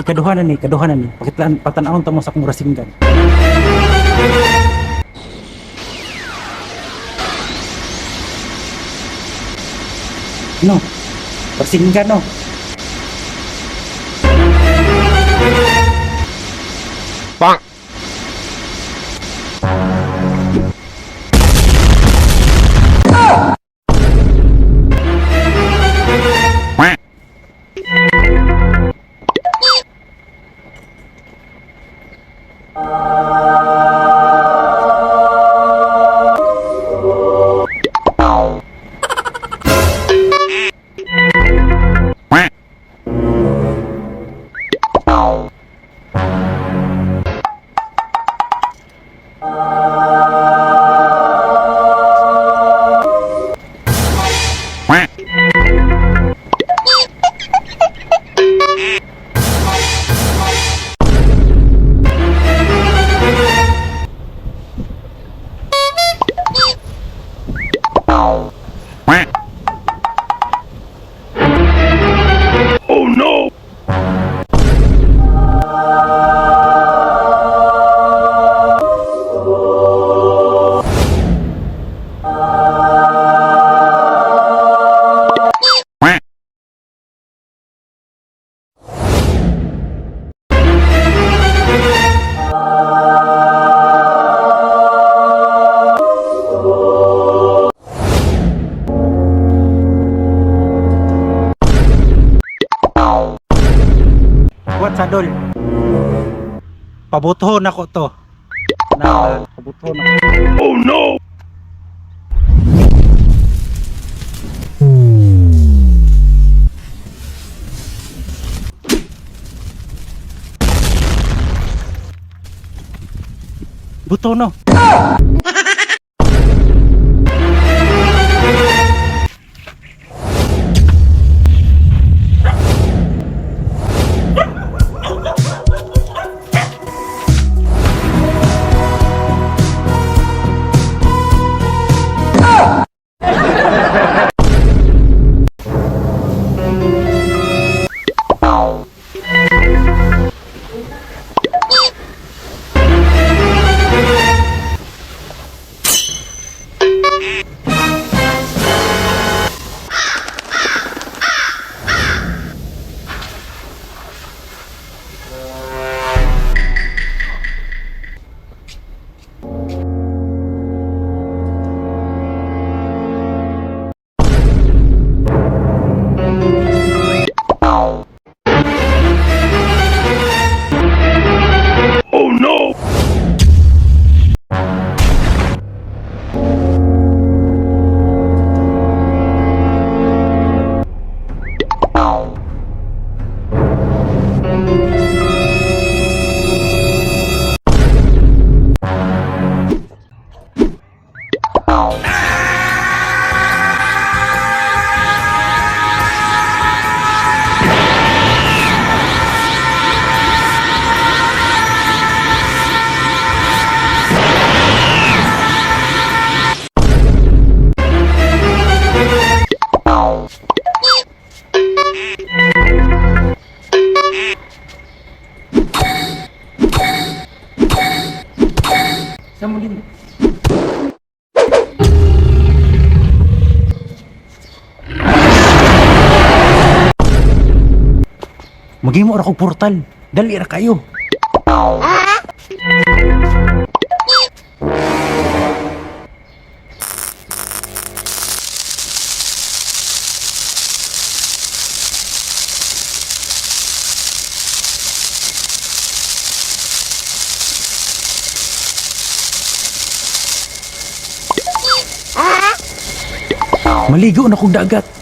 Ikaduha na ni, ikaduha na ni. Pakitlaan, patanawon ta mo sa akong Rasengan. No. Rasengan, no. Bonk. Quack. Quack. Quack. Quack. Oh no! Quack. What sa dol? Pabuto na ko to. Na, pabuto na. Oh no! Buto no. Oh no! Sa mo din. Maghimo ra kog portal. Dali ra kayo. Maligo na kog dagat.